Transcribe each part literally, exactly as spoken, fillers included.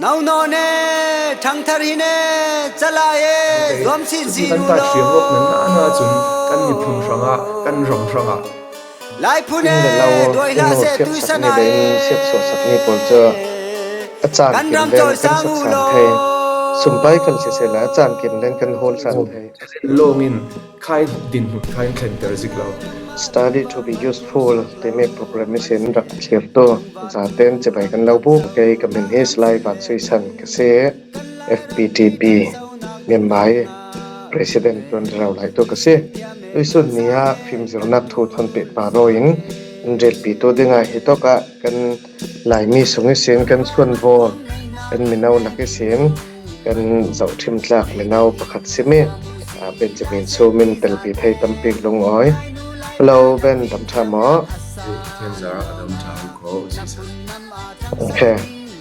Nauno ne, thangthar hi ne, chalai e, zuam sin si kan ta thiam awk nan na na chun kan miphun hrangah, kan ram hrangah. Lai phu ne, duai hla se tui sana e. Siat suah sak ni pawl cu a caan kim len kan sak san thei. Sumpai kan siseh le a caan kim len kan hawl san thei. Lawng in khai dinhmut khai thlenter zik lo. Study to be useful timi program ihsin rak thlirtu zaten cibai kan lo buk. Kei ka min hi Salai Van Sui San ka si, F P T P Myanmar President tuan rau lai tu ka si. Tuisun ni ah fimzirnak thu thawn pehpar in in relpi tu dingah hi tawkah kan Laimi sung ihsin kan suanvaw kan mino lak ihsin kan zohthim tlak mino pakhat simi, ah, Benjamin Sum in telpi thei tampi lungawi. Hello, Ben, dam ṭha maw? Thianzar a dam ṭha ko si sa. Okay.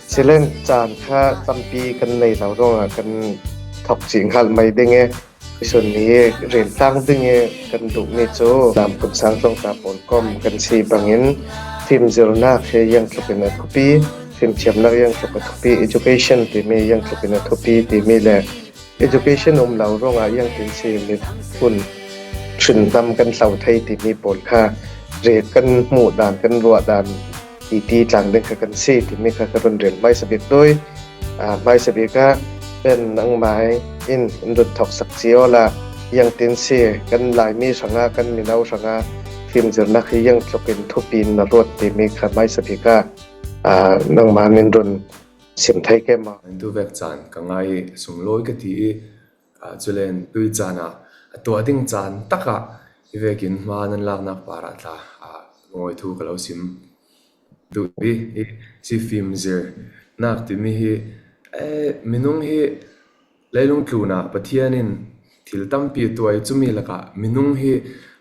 Silen caan kha tampi kan nei lo ruangah kan thok cih hngalh mai ding e. Tuisun ni rel tlang ding i kan duhmi cu lam kunsang tlawngta pawl kom kan si bangin fimzirnak hi ziangtluk in a thupi, fimthiamnak ziangtluk a thupi, education timi ziangtluk in a thupi timi le education um lo ruangah ziangtin si miphun hrinhnam kan hlo thei timi pawl kha rel kan hmuh dan, kan ruah dan, ti ti tlang ding kha kan si timi kha ka run rel hmaisa bik tui. Aa, hmaisa bik ah Ben nangmai in in run thok sak cio la, ziangtin si kan Laimi hrangah, kan mino hrangah fimzirnak hi ziangtluk in thupi in na ruat timi kha hmaisa bik ah, aa, nangmah in run sim thei ke maw? An tu vek caan ka ngai sunglawi ka ti i, aa, culen tui caan ah a tuah ding caan takah hi vekin hma nan laknak parah tla, aa, lungawi thu ka lo sim duh i, hi si fimzirnak timi hi, eh, minung hi leilung tlunah Pathian in thil tampi a tuah i, cumi lakah minung hi,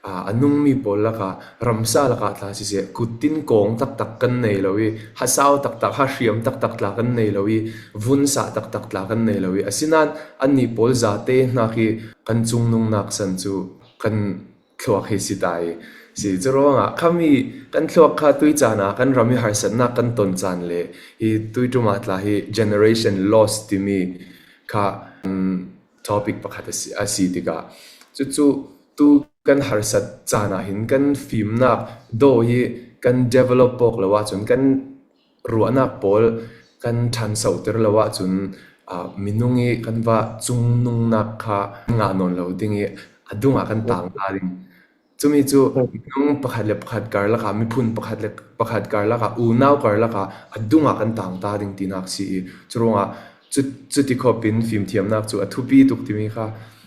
aa, a nungmi pawl lakah, ramsa lakah tla siseh, kuttin kawng taktak kan nei lo i, hasau taktak, hahriam taktak tla kan nei lo i, vunsa taktak tla kan nei lo i, asinain annih pawl zate hnak hi kan cungnungnak san cu kan thluak hi si ta i, si. Curuangah khami kan thluak kha tui caan ah kan ram i harsatnak kan ton caan le i tui ṭum ah tla hi generation loss timi kha, um, topic pakhat a si, a si tikah, cucu tu kan harsat caan ah hin kan fimnak daw i kan develop pawk lo ahcun, kan ruahnak pawl kan ṭhansohter lo ahcun, aa, minung i kan va cungnungnak kha ngah nawn lo ding i a dungah kan tang ta ding. Cumi cu minung pakhat le pakhat karlak ah, miphun pakhat le pakhat karlak ah, unau karlak ah a dungah kan tang ta ding tinak si i, curuangah cu, cuti khawpin fimthiamnak cu a thupi tuk timi kha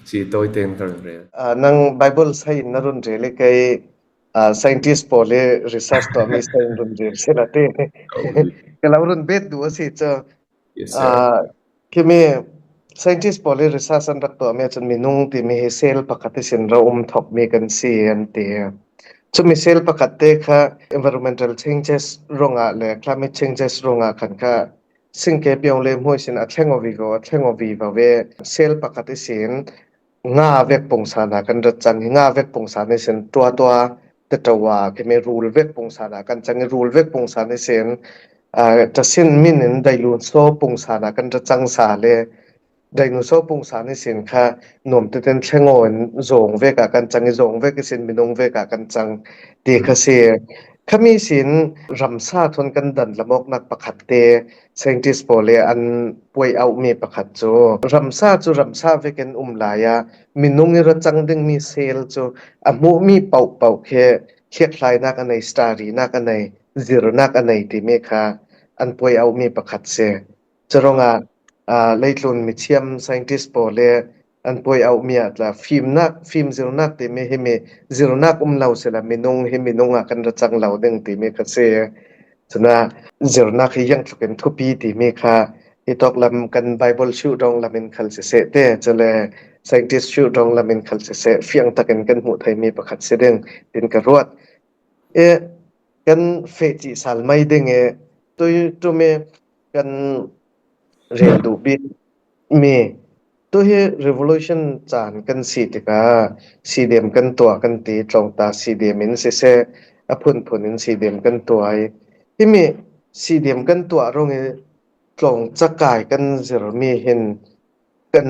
si tawite in ka run rel. Aa, nang Bible sai in na run rel i kei, aa, scientist pawl i research tuahmi sai in run rel si la ti. Ka lo run bet duh a si cu. Yes, sir. Aa, khimi scientist pawl i research an rak tuahmi ahcun minung timi hi cell pakhat ihsin ro um thokmi kan si an ti. Cumi cell pakhat te kha environmental changes ruangah le climate changes ruangah khan kha singke piang le hmuh ihsin a thleng aw vivo, a thleng aw vivo ve. Cell pakhat ihsin nga vek pungsan ah kan rat cang i, nga vek pungsan ihsin tuatua, teṭoa, khimi rul vek pungsan ah kan cang i, rul vek pungsan ihsin, aa, ṭasin min in dailunsaw pungsan ah kan rat cang sa le, dailunsaw pungsan ihsin kha nuam tein thleng aw in zawng vek ah kan cang i, zawng vek ihsin minung vek ah kan cang ti kha si. Khami sin ramsa thawn kan dan lamawknak pakhat te scientist pawl i an puai auhmi pakhat cu, ramsa cu ramsa vekin um lai ah minung i rak cang dingmi cell cu a hmuhmi paohpaoh khi hliakhlainak a nei, studynak a nei, zirnak a nei timi kha an puai auhmi pakhat si. Curuangah, aa, leitlun mithiam scientist pawl i an puai auhmi ah tla fimnak, fimzirnak timi himi zirnak um lo sila minung hi minung ah kan rak cang lo ding timi kha si. Cun ah zirnak hi ziangtluk in thupi timi kha hi tawk lam kan Bible hriu dong lam in khal siseh te, cule scientist hriu dong lam in khal siseh, fiang takin kan hmuh theimi pakhat si ding tin ka ruat. E, kan feh cih sal mai ding e, tui ṭum i kan rel duh bik mi. Tu hi revolution caan kan si tikah sidem kan tuah kan ti, tlawngta sidem in siseh, a phunphun in sidem kan tuah i, himi sidem kan tuah rung i tlawngcha kai kan zir mi hin kan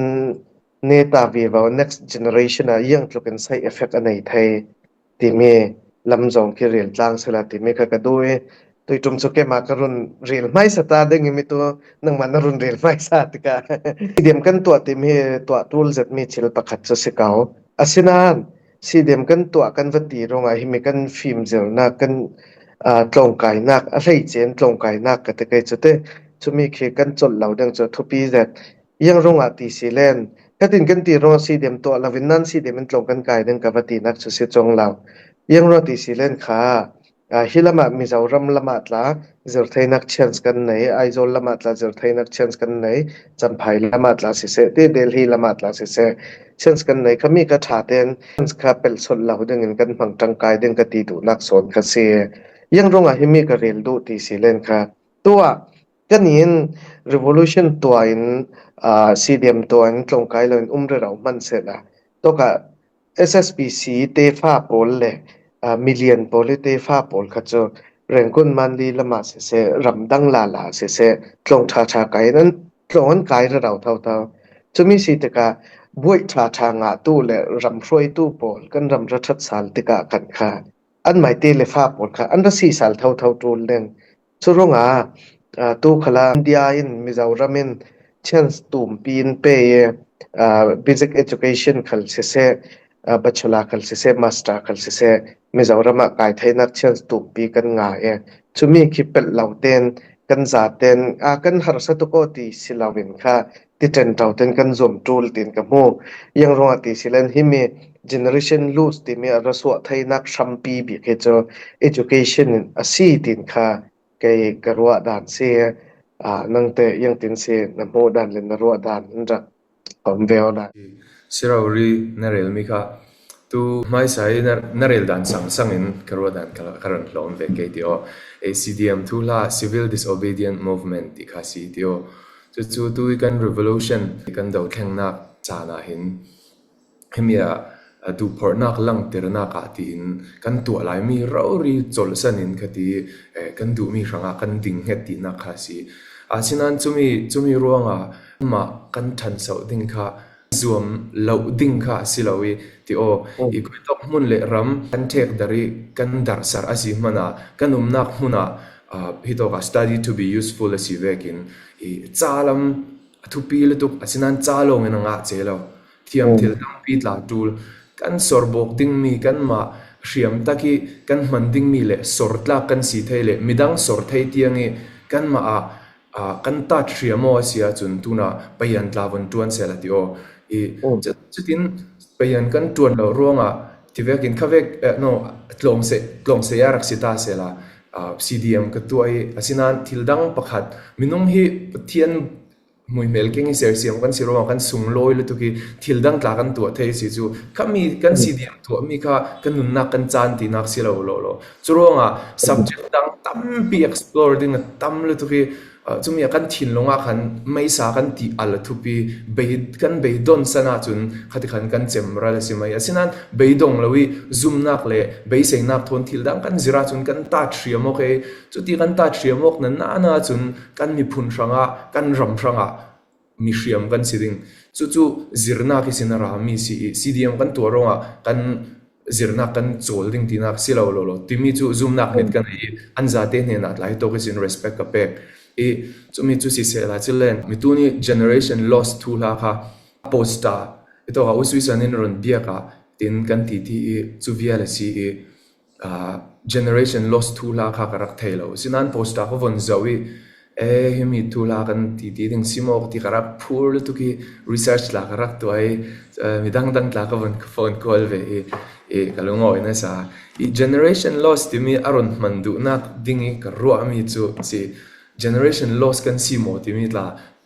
neta vivo next generation ah iang tlukin side effect a nei thei timi lam zawng khi rel tlang sela timi kha ka duh i, tui tum chu kema ka run rel hmaisa ta ding i mi tu nangmah na run rel hmaisa tikah CDM kan tuah timi tuah tul zet mi thil pakhat chu si kau. Asinan CDM kan tuah kan va ti ruangah himi kan fimzirnak kan tlawngkainak a hleice in tlawngkainak ka ti kei chute. Chumi khi kan colh lo ding cu thupi zet. Iang ruangah ti si len, ka tin kan ti ruangah CDM tuah lo in nan CDM in tlawng kan kai ding ka va tinak cu si cuang lo. Iang ruangah ti si len kha, hi lamah Mizoram lamah tla zirtheinak chance kan nei, Aizawl lamah tla zirtheinak chance kan nei, Champhai lamah tla siseh, ti Delhi lamah tla siseh, chance kan nei kha mi ka ṭha ten chance kha pelh sawt lo dingin kan hmang ṭangkai ding ka ti duhnak sawn kha si. Iang ruangah himi ka rel duh ti si len kha, tuah kan in revolution tuah in CDM tuah in tlawngkai lo in um rero hman sehla tawkah SSPC tefa pawl le milian pawl i tefa pawl kha cu Rangoon Manli lamah siseh, ramdang lala siseh, tlawng ṭhaṭha kai in an tlawng an kai rero thotho. Cumi si tikah buaih ṭhaṭha ngahtu le ramhruaitu pawl kan ram ra ṭhat sal tikah kan kha an maite le fa pawl kha an ra si sal thotho ṭul ding. Cu ruangah tu khala India in Mizoram in chance tumpi in pe i basic education khal siseh, bachelor khal siseh, master khal siseh, Mizoram ah kai theinak chance tumpi kan ngah i, cumi khi pelh lo ten kan zaten a kan harsa tuk aw ti si lo in kha ti ṭenṭo ten kan zuam ṭul tin ka hmu. Iang ruangah ti si len himi generation loss timi a ra suah theinak hrampi bik hi cu education in a si tin kha kei ka ruah dan si. Nangte iang tin si na hmuh dan le na ruah dan in rak om ve aw lai. Si rori na relmi kha tu hmaisa i na rel dan sangsang in ka ruah dan ka ran hlawm ve kei ti aw. CDM thuhla civil disobedient movement ti kha si ti aw. Cucu tu i kan revolution i kan dothlengnak caan ah hin himi ah duhphorhnak langternak ah tiin kan tuah laimi rori colhsan in kha ti kan duhmi hrangah kan ding hnget tinak kha si. Asinan cumi cumi ruangah mah kan ṭhansoh ding kha zuam lo ding kha a si lo i ti aw. I khuitawk hmun le ram kan ṭhek darh i kan darhsarh a si hmanah kan umnak hmunah hitawkah study to be useful a si vekin i ca lam a thupi lutuk asinan ca lawngin a ngah ce lo. Thiam thil tampi tla ṭul kan sorbawk dingmi kanmah hriamtak i kan hman dingmi le sortlak kan si thei le midang sor thei tiang i kanmah ah kan tat hriam aw a si ahcun tunah peian tla vun ṭuan sehla ti aw. I cutin peian kan ṭuan lo ruangah tivekin khavek no tlawngse tlawngse a rak si ta sehla CDM ka tuah i asinan thil dang pakhat minung hi Pathian hmuihmel keng i sersiam kan si ruangah kan sunglawi lutuk i thil dang tla kan tuah thei si cu khami kan CDM tuahmi kha kan nunnak kan caan tinak si lo lo lo. Curuangah subject dang tampi explore ding a tam lutuk i cumi a kan thinlung ah khan meisa kan ti al a thupi bei kan beidon san ahcun khatikhan kan cemral a si mai. Asinan beidong lo i zumnak le beiseinak thawn thil dang kan zir ahcun kan tat hriam awk e. Cuti kan tat hriam awk nan ahcun kan miphun hrangah kan ram hrangah mihriam kan si ding. Cucu zirnak ihsin a rami si i CDM kan tuah ruangah kan zirnak kan cawl ding tinak si lo lo lo timi cu zumnak nget kan i an zate hnenah tlai tawk ihsin respect ka pek i cumi cu sisehla culen mitu nih generation loss thuhla kha poster i tawkah usuisan in run biak ah tin kan ti ti i cu vial a si i generation loss thuhla kha ka rak thei lo. Sinan poster ka von zoh i e himi thuhla kan ti ti ding si maw ti ka rak phur lutuk i research la ka rak tuah i midang dang tla ka von ka phone call ve i i ka lungawi nasa i generation loss timi a run hman duhnak ding i ka ruahmi cu si generation loss kan si maw timi tla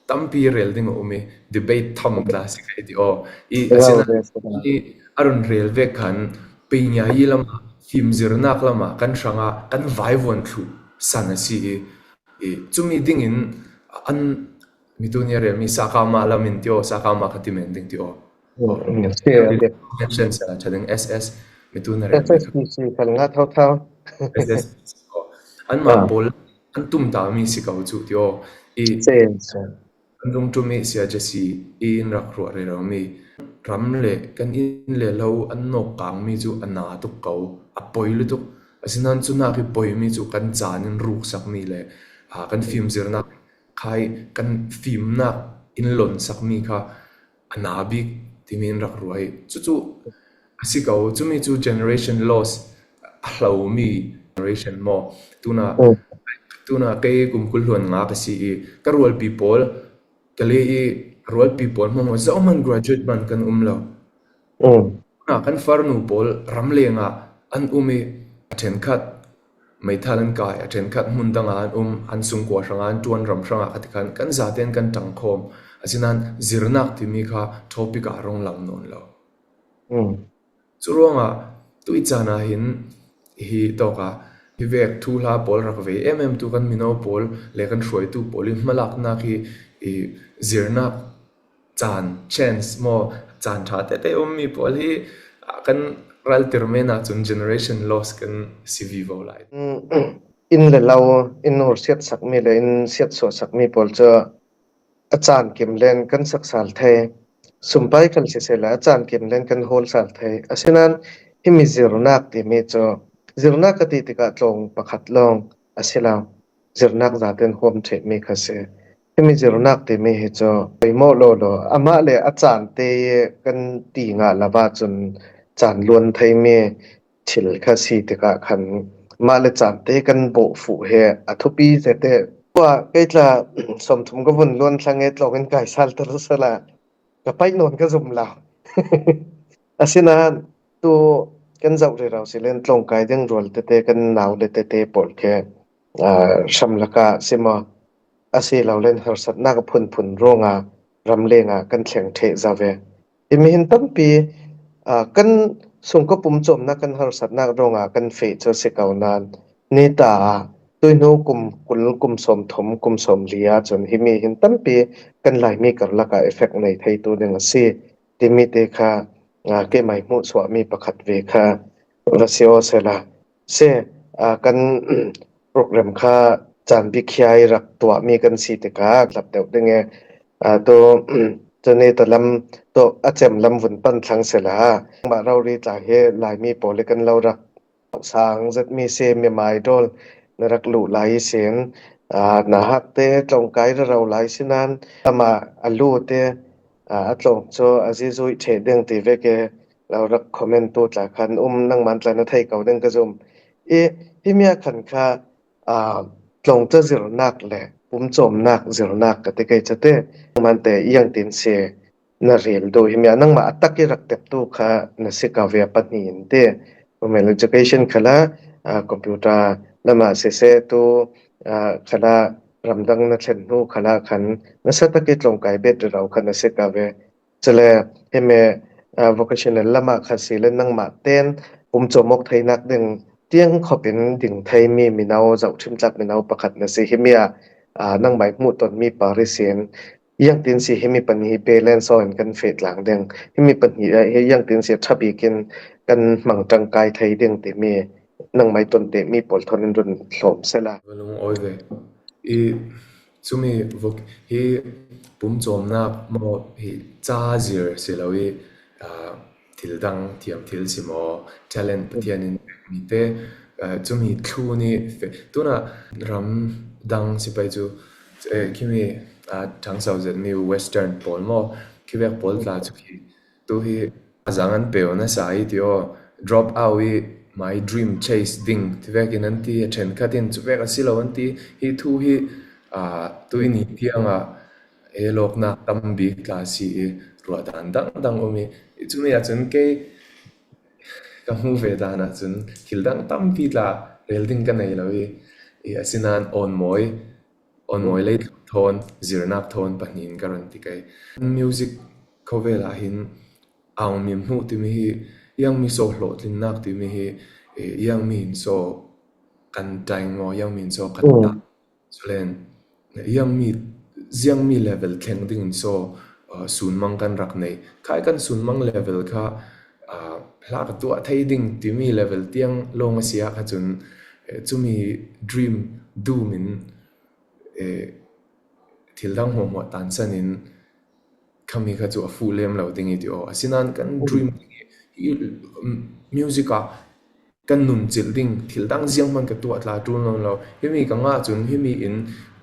tampi rel ding a um i debate tham tla si kha i ti aw i asinan i a run rel vek khan peinya i lamah fimzirnak lamah kan hrangah kan vaivuan thluh san a si i i cumi dingin an mitu nih a relmi sakama lam in ti aw sakama kha ti men ding ti aw mention sa ṭha ding S S mitu na relmi kha S S P C kal nga thau thau S S P C aw anmah pawl an tumtami si ko cu ti aw I sen sen. Kan dungtum i Sia Jesse i in rak ruah rero mi ram le kan inn le lo an nawk kang mi cu a na tuk ko, a poi lutuk. Asinan cu nak i poi mi cu kan caan in ruk sak mi le, aa, kan fimzirnak khai kan fimnak in lon sak mi kha a na bik timi in rak ruah i cucu a si ko. Cumi cu generation loss a hlo mi generation maw? Tuna, mm, tuna kei kum kul hluan nga ka si i ka rualpi pawl, ka le i rualpi pawl hmang zohman graduate man kan um lo. Mm. Tuna kan farnu pawl ramleng ah an um i a ṭhenkhat meithal an kai, a ṭhenkhat hmun dangah an um, an sungkua hrangah an ṭuan, ram hrangah kha tikhan kan zaten kan ṭangkhawm. Asinan zirnak timi kha topic ah rung lang nawn lo. Mm. Cu ruangah tuih caan ah hin hi tawkah hi vek thuhla pawl rak vei em em tu kan mino pawl le kan hruaitu pawl i hmalaknak hi i zirnak caan, chance maw, caan ṭha tete ummi pawl hi, ah, kan raltir men ahcun generation loss kan si vivo lai. Mm, inn le lo, in ur siat sakmi le in siat suah sakmi pawl cu a caan kim len kan sak sal thei. Sumpai khal siseh le a caan kim len kan hawl sal thei. Asinan himi zirnak timi cu, zirnak ka ti tikah tlawng pakhat lawng a si lo. Zirnak zaten huam ṭhehmi kha si. Himi zirnak timi hi cu poimawh lawlaw, amah le a caan te i kan ti ngah lo ahcun caan luan theimi thil kha si tikah khan mah le caan te kan bawh fuh he a thupi zet e. Tuah kei tla sawmthum ka vun luan thlang e, tlawng in kai sal ter sala ka paih nawn ka zum lo. Asinan tu kan zoh rero si len tlawng kai ding rual tete kan nau le tete pawl khe, aa, hram lakah si maw, a si lo len harsatnak a phunphun ruangah ramleng ah kan thleng ṭheh zo ve. Himi hin tampi, aa, kan sungkua pumcawmnak kan harsatnak ruangah kan feh cu si ko nain, nita ah tuihnu kum kul, kum sawmthum, kum sawmli ahcun himi hin tampi kan Laimi karlak ah effect nei theitu ding a si timi te kha, aa, keimah hmuhsuahmi pakhat ve kha va si aw sela. Si, aa, kan program kha caan bik hiai rak tuahmi kan si tikah tlap deuh ding e. Aa, tu, cun i talam tu a cem lam vun pan thlang sela. Mah rori tla hi Laimi pawl i kan lo rak sang zetmi si, mimai dawl na rak luh lai i sin, aa, na hak te tlawng kai rero lai sinan amah a lu te, aa, a tlawng cu a zizui ṭheh ding ti vek i lo rak comment tu tla khan um, nangman tla na thei ko ding ka zum. I himi ah khan kha, aa, tlawngca zirnak le pumcawmnak zirnak ka ti kei cate, nangman te iangtin si na rel duh himi ah nangmah a tak i rak teptu kha na si ko ve a pahnih in ti. Formal education khala, aa, computer lamah siseh tu, aa, khala ramdang na thlen hnu khala khan nasa tak i tlawng kai bet rero kha na si ko ve. Cule himi, aa, vocational lamah kha si le nangmah ten pumcawm awk theinak ding tiang khop in ding theimi mino, zohṭhim tlak mino pakhat na si. Himi ah, aa, nangmah i hmuh tonmi par i sin, iangtin si himi pahnih hi balance aw in kan feh tlang ding, himi pahnih, aa, hi iangtin si ṭha bik in kan hmang ṭangkai thei ding timi nangmah i ton tehmi pawl thawn in run hlawm sela. Va lungawi ve. I cumi vok hi pumcawmnak maw hi ca zir si lo i, aa, thil dang thiam thil si maw, talent Pathian in pekmi te, aa, cumi thlun i fe-, tuna ram dang si pei cu, eh, khimi, aa, ṭhangso zetmi Western pawl maw, khivek pawl tla cu khi tu hi a zang an peu nasa i ti aw, drop out i my dream chase ding ti vekin an ti, a ṭhenkhat in cu vek a si lo an ti. Hi thu hi, aa, tu i ni tiangah e lawknak tam bik tla si i ruahdan dangdang um i, i cumi ahcun kei ka hmu ve dan ahcun thil dang tampi tla rel ding ka nei lo i, i asinan awnmawi, awnmawi leitlun thawn, zirnak thawn pahnih in ka run ti kei. Music khovel ah hin aung mi hmuh timi hi, iangmi saw hlawhtlinnak timi hi, eh, iangmi in saw kan ṭaing maw, iangmi in saw kan ta. Culen, iangmi, ziangmi level thleng dingin saw, uh, sunmang kan rak nei. Khai kan sunmang level kha, uh, hla ka tuah thei ding timi level tiang lawng a si ah kha cun, eh, cumi dream dum in, eh, thil dang hmuahhmuah tansanin khami kha chu a fuh lem lo ding i ti aw. Asinan kan dream ding i, i, um, music ah kan nun chilh ding, thil dang zianghman ka tuah tla tul nawn lo. Himi ka ngah chun himi in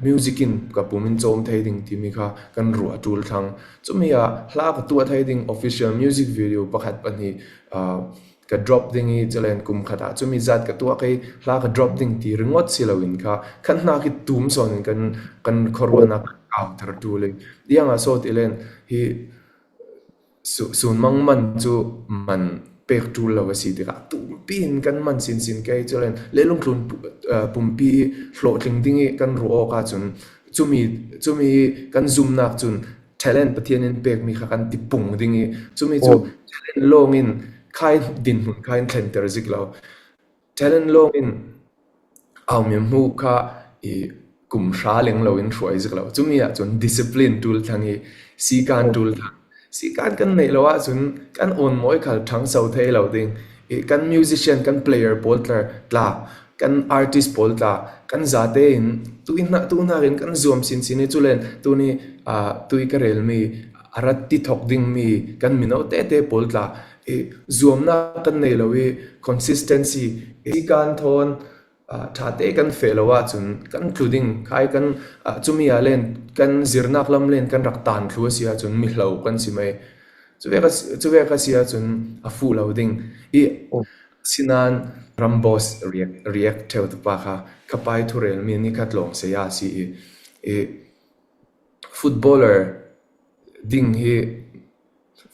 music in ka pum in chawm thei ding timi kha kan ruah tul thlang. Chumi ah hla ka tuah thei ding, official music video pakhat pahnih, ah, ka drop ding i, chulen kum khat ah chumi zat ka tuah kei, hla ka drop ding ti ringawt si loin kha, khan hna khi tum sawnin kan, kan khuaruahnak kan kau thar tul i. Iang a sawt i len hi su-, sun mang man chu man pek tul lo a si tikah, tumpi in kan man sinsin kei, chulen leilung tlun pu-, eh, pumpi i hlawhtling ding i kan ruah awk ahcun, chumi, chumi kan zumnak cun talent Pathian in pekmi kha kan ti pung ding i, chumi cu talent lawng in khai dinhmun kha in thlenter zik lo. Talent lawng in aumi hmuh kha i kum hra leng lo in hruai zik lo. Chumi ahcun discipline tul thlang i, sikan tul thlang. Sikan kan neih lo ahcun kan awn mawi khal ṭhangso thei lo ding. I kan musician, kan player pawl tla, tla, kan artist pawl tla, kan zate in tu in hna, tu hnakin kan zuam sinsin i, culen tuni, ah, tui ka relmi a rat ti thok dingmi kan mino tete pawl tla i zuamnak kan nei lo i, consistency i kan thawn, ah, ṭhate kan feh lo ahcun kan tlu ding khai kan, ah, cumi ah len kan zirnak lam len kan rak tan thlu a si ahcun mihlo kan si mai. Cuvek a si, cuvek a si ahcun a fuh lo ding i, sinan Rambos react, react ṭheu tu pa kha ka pai thurelmi ni khat lawng saya a si i, i footballer ding hi,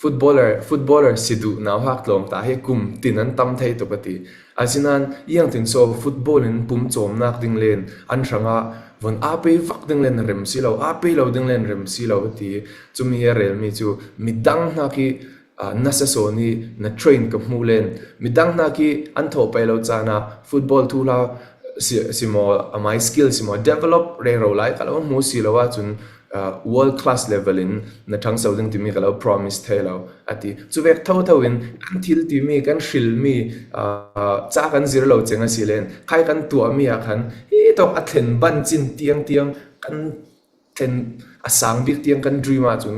footballer, footballer si duh nauhak tlawng ta hi kum tin an tam thei tuk a ti. Asinan iangtin so football in pum cawmnak ding len an hrangah von aa pei vak ding len rem si lo, aa pei lo ding len rem si lo a ti. Cumi hi a relmi cu midang hna khi, ah, nasa sawn i na train ka hmuh len, midang hna khi an thawh pei lo caan ah football thuhla si, si maw, amai skill si maw, develop rero lai ka lo hmu si lo ahcun, ah, world class level in na ṭhangso ding timi ka lo promise thei lo a ti. Cuvek thotho in kan thil timi, kan hrilmi, ah, ca kan zir lo ceng a si len, khai kan tuahmi ah khan hi tawk a thlen ban cin tiang tiang kan thlen a sang bik tiang kan dream ahcun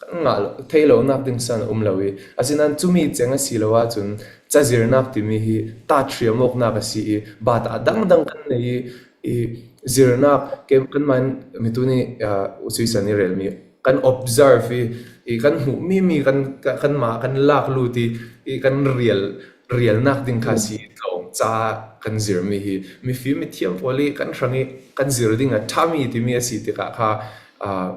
kan ngah lo, thei lonak ding san a um lo i, asinan cumi ceng a si lo ahcun cazirnak timi hi tat hriam awknak a si i, bata dangdang kan nei i, i zirnak ke, kanmah in mitu nih, ah, usuisan i relmi kan observe i, i kan hmuhmi mi kan, ka-, kanmah kan lak lut i, i kan rial, rialnak ding kha si tlawng ca kan zirmi hi mifim mithiam pawl i kan hrang i kan zir ding a ṭhami timi a si tikah kha, ah,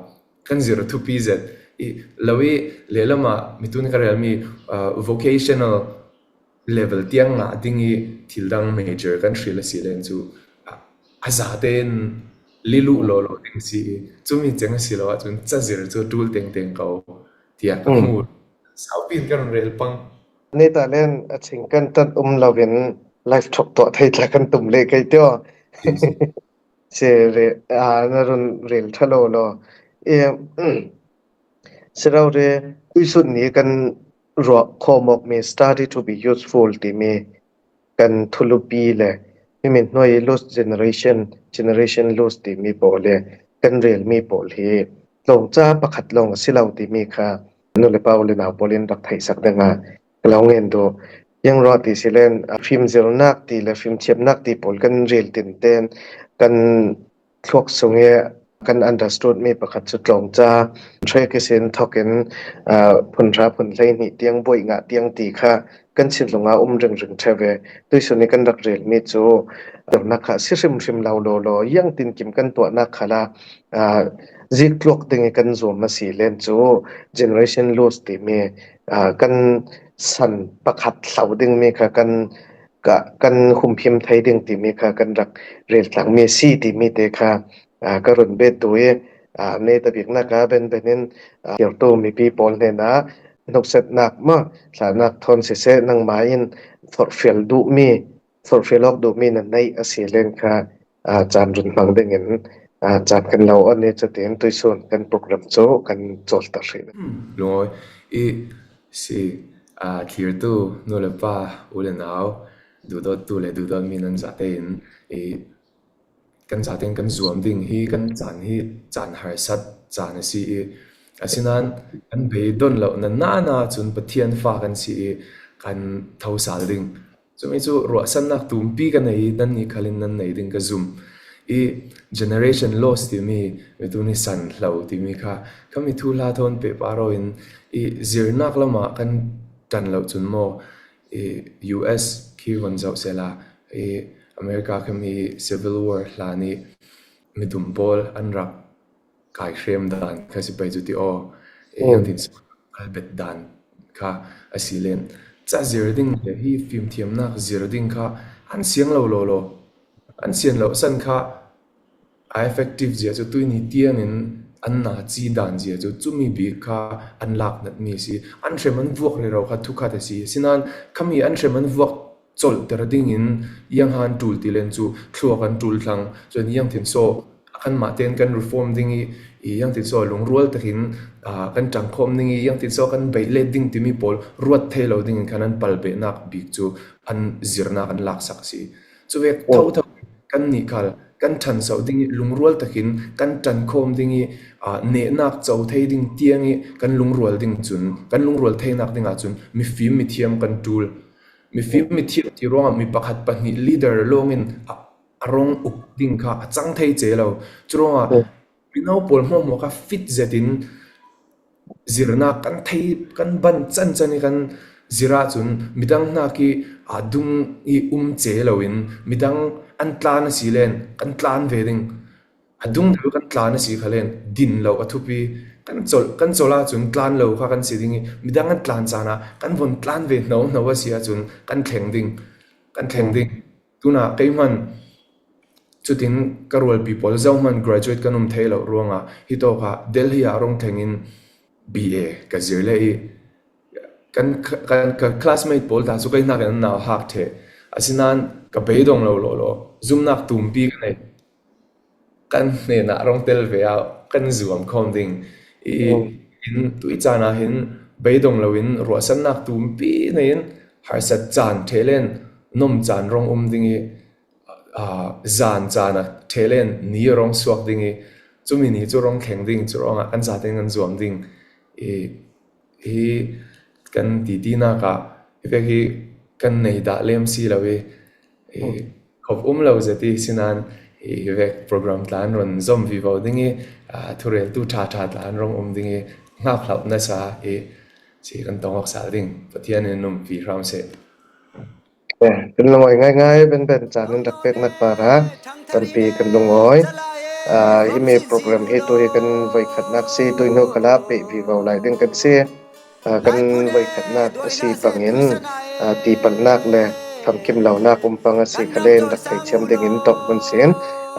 kan zir thupi zet i lo i, lehlam ah mitu nih ka relmi, ah, vocational level tiang ngah ding i thil dang major kan hril a si len cu, ah, a zate in liluh lawlaw ding si i, cumi ceng a si lo ahcun cazir cu ṭul tengteng ko tiah ka hmu. Saupi in ka run rel pang. Neta len a ching kan tat um loin live thok tuah thei tla kan tum le kei tio. Si re, aa, na run rel ṭha lo lo. E, si rau re, tuisun ni kan ruah khawm awkmi study to be useful timi kan thulupi le himi hnuai lost generation, generation lost timi pawl le kan relmi pawl hi tlawngca pakhat lawng a si lo timi kha nu le pa u le nau pawl in rak theihsak dingah ka lo ngen duh. Yang ruah ti si len, a, fimzirnak ti le fimthiamnak ti pawl kan rel tinten kan thluak sung i kan understood mi pakhat cu tlawngca, ṭhek ihsin thokin, aa, phun hra phun hleihnih tiang buaih ngah tiang ti kha kan thinlung ah um ringring ṭheu ve. Tuisun i kan rak relmi cu tuarnak kha a si hrimhrim lo lawlaw, iangtin kim kan tuahnak khalah, aa, zik tluak ding i kan zuam a si len cu generation loss timi, aa, kan san pakhat hlo dingmi kha kan ka, kan humhim thei ding timi kha kan rak rel tlangmi a si timi te kha, aa, ka run bet duh i, aa, neta biknak ah benben in, aa, kirtu mipi pawl hnenah hnuksetnak maw, thlahnak thawn siseh, nangmah in forhfial duhmi, forhfial awk duhmi na neih a si len kha, aa, caan run hmang dingin, aa, caan kan lo on i, cutin tuisun kan program cu kan cawlter hrih. Lungawi i si, aa, thlirtu nu le pa, u le nau, duhdawttu le duhdawtmi nan zatein i kan zaten kan zuam ding hi, kan caan hi caan harsat caan a si i, asinain kan beidon lohna nana cun Pathian fa kan si i, kan thosal ding. Cumi cu ruahsannak tumpi ka nei i, nannih khalin nan nei ding ka zum i, generation loss timi, mitu ni san hlo timi kha, khami thuhla thawn pehpar aw in i, zirnak lamah kan ṭan lo cun maw, i, U S khi von zoh sehla, i, America khami civil war hlan i, midum pawl an rak kaikhrem dan kha si pei cu ti aw. I, mm, hiangtin so kalbet dan kha a si len. Ca zir ding le hi fimthiamnak zir ding kha an siang lo law law. An sian lo san kha a effective zia cu tuini tiangin an na ci dan zia cu cumi bik kha an lak natmi a si. An hrem an vuak rero kha thukhat a si. Sinain khami an hrem an vuak colhter dingin ianghan ṭul ti len cu thluak an ṭul thlang. Cun iangtin so a kanmah tein kan reform ding i, i iangtin so lungrual takin, aa, kan ṭangkhawm ding i, iangtin so kan beih let ding timi pawl ruat thei lo dingin khan an palbehnak bik cu an zirnak an laksak a si. Cuvek thotho kan nih khal kan ṭhanso ding i, lungrual takin kan ṭankhawm ding i, aa, nehnak co thei ding tiang i kan lungrual ding cun, kan lungrual theinak ding ahcun mifim mithiam kan ṭul. Mifim mithiam ti ruangah mi pakhat pahnih leader lawngin a, a rong uk ding kha a cang thei ce lo. Curuangah mino pawl hmuahhmuah kha fit zetin zirnak kan thei, kan ban cancang i kan zir ahcun midang hnak i aa dung i um ce loin midang an tlan a si len kan tlan ve ding. A dung deuh kan tlan a si kha len din lo a thupi. Kan colh, kan colh ahcun tlan lo kha kan si ding i midang an tlan caan ah kan von tlan ve hno hno a si ahcun kan thleng ding, kan thleng ding. Tunah kei hman cutin ka rualpi pawl zohman graduate kan um thei lo ruangah hitawk ah Delhi ah rong thlengin B A ka zir le i kan, kan, ka classmate pawl ta cu kei hnakin an nau hak ṭheh. Asinain ka beidong lo law law zumnak tumpi ka nei. Kan hnenah rong tel ve ah kan zuam khawm ding i, in tuih caan ah hin beidong loin ruahsannak tumpi nei in harsat caan ṭheh len nom caan rong um ding i, aa, zan caan a ṭheh len ni a rong suak ding i, cumi ni cu rong thleng ding, cu ruangah kan zaten kan zuam ding i, hi kan titinak ah hi vek hi kan nei dah lem si lo i, i khop um lo zet i, sinain hi vek program tla an run zom vivo ding i, aa, thureltu ṭha ṭha tla an rong um ding i, hngak hloh nasa i, si kan tong awk sal ding. Pathian in numpi hram seh. Kan lungawi ngaingai benben caan in rak peknak parah tampi kan lungawi. Aa, himi program hi tu hi kan voikhatnak si, tuihnu khalah peh vivo lai ding kan si. Aa, kan voikhatnak a si bangin, aa, tipalhnak le famkim lonak um pang a si kha len rak theithiam dingin tawk hun sin,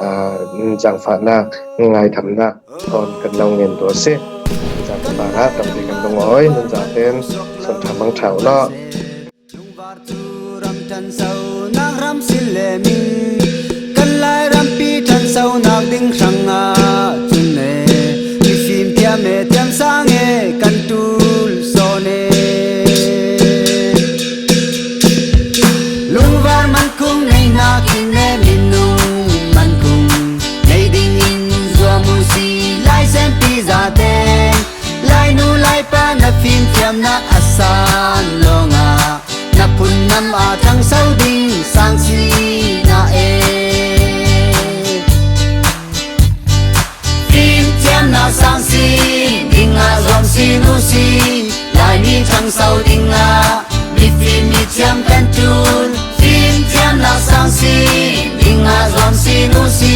aa, zaangfahnak, ngaidamnak thawn kan lo ngen duh a si. Zaangfahnak parah tampi kan lungawi, nan zaten son ṭha mang ṭha u law. Lungvar cu ram ṭhansonak ram si le min, kan Lai rampi ṭhansonak ding hrangah cun e, mifim thiam e, thiam sang e, kan ṭul sawn e. Lungvar mankhung neihnak in e, minung mankhung nei dingin zuam u si, Lai Siangpi zate Lainu Laipa na fimthiamnak a san lawngah na phun nam a ṭhangso ding sang si na e. Fimthiamnak sang si dingah zuam si nu si, Laimi ṭhangso dingah mifim mithiam kan ṭul. Fimthiamnak sang si dingah zuam si nu si,